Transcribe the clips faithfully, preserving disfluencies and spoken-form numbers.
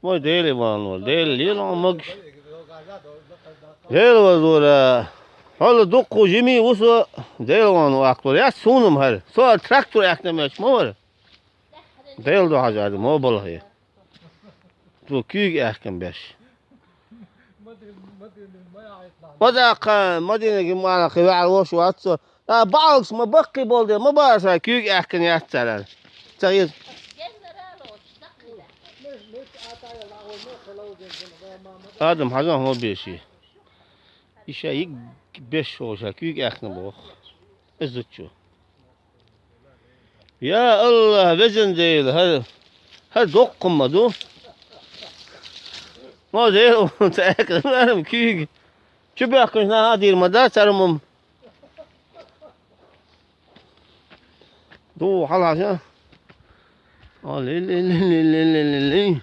Вай, Дела ван вар, Дела лела магаш. Дела вазура. Хьала дуккху жими вуса, Дела ван ваккхур. Я сунам хьар. Со трактор аькхна меч ма вар. Дела ду хьажа ма балахе. Цо куьйга аьхкина беш. Ма даккха, Мадинага ма нахе ваьӀар вош вац цо. А, баалгаш ма баккхий болу де, ма бара ша куьйга аьхкина яц цара. Ца хеза. Адам хьажа хьо беший. И ша йиг беш шо ша куьйга аьхкина боху. Иза зудчо. Я АллахӀ, везан Дела, хӀара, хӀара доккха ма ду. Ма Дела, ца аькхна, куьйга. Чу баьхкинчу наха а дийр ма дац хӀара ма. Ду, хьалхаша. Али, ли, ли, ли, ли, ли, ли, ли.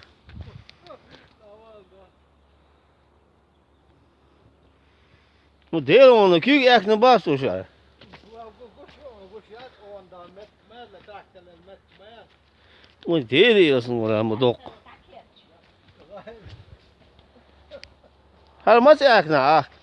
Ну, Дела вон, куьйга аьхкина бац уьш. Вай, Дела ясна вара, ма доккха. ХӀара маца аьхкина ахка?